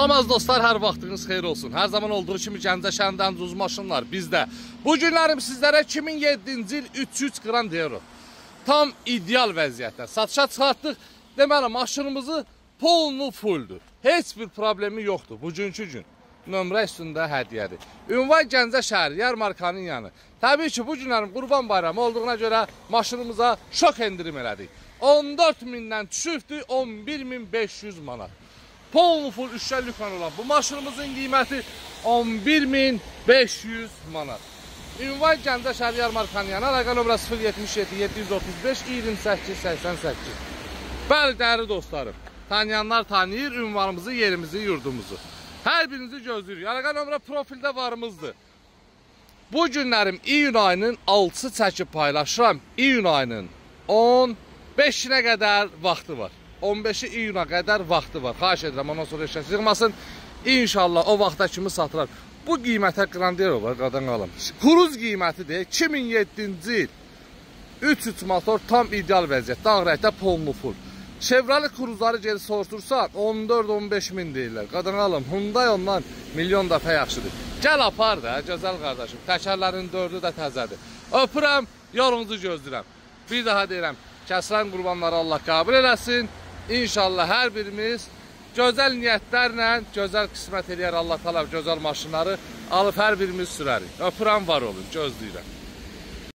Salam dostlar, hər vaxtınız xeyir olsun. Hər zaman olduğu kimi Gəncə şəhərindən ucuz maşınlar bizdə. Bu günlərim sizlərə 2007-ci il 3.3 Grandero tam ideal vəziyyətdə satışa çıxartdıq. Deməli, maşınımızı polnu fulldür. Heç bir problemi yoxdur bugünkü gün. Nömrə üstündə hədiyyədir. Ünvan Gəncə şəhəri, Yarmarkanın yanı. Təbii ki, bu günlərim Qurban Bayramı olduğuna görə maşınımıza şok endirim elədik. 14 mindən düşübdür, 11.500 manat. Polnu full 3'ə lükan olan bu maşınımızın qiyməti 11.500 manat. Ünvan Gəncə şəhəri, Yarmarkanın yanı. Əlaqə nömrəsi 077 735 28 88. Bəli, dəyərli dostlarım, tanıyanlar tanıyır ünvanımızı, yerimizi, yurdumuzu. Hər birinizi gözləyirik. Əlaqə nömrə profildə varımızdır. Bu günlərim iyun ayının 6-sı çəkib paylaşıram. İyun ayının 15-inə qədər vaxtı var. 15-i iyuna qədər vaxtı var. Xahiş edirəm, ondan sonra heç kəs yığmasın. İnşallah o vaxta kimi satılar. Bu qiymətə Grandero var, qadan qalım. Kruz qiymətidir. 2007-ci il 3.3 motor tam ideal vəziyyətdə. Ağ rəngdə polnu full. Chevrolet Cruzları geri soruştursan 14-15 min deyirlər. Qadan qalım, Hyundai ondan milyon dəfə yaxşıdır. Gəl apar da, gözəl qardaşım. Təkərlərin 4-ü də təzədir. Öpürəm, yolunuzu gözləyirəm. Bir daha deyirəm, kəsilən qurbanları Allah qəbul eləsin. İnşallah hər birimiz gözəl niyyətlərlə, gözəl qismət eləyər Allah təala gözəl maşınları alıb hər birimiz sürərik. Öpürəm, var olun, gözləyirəm.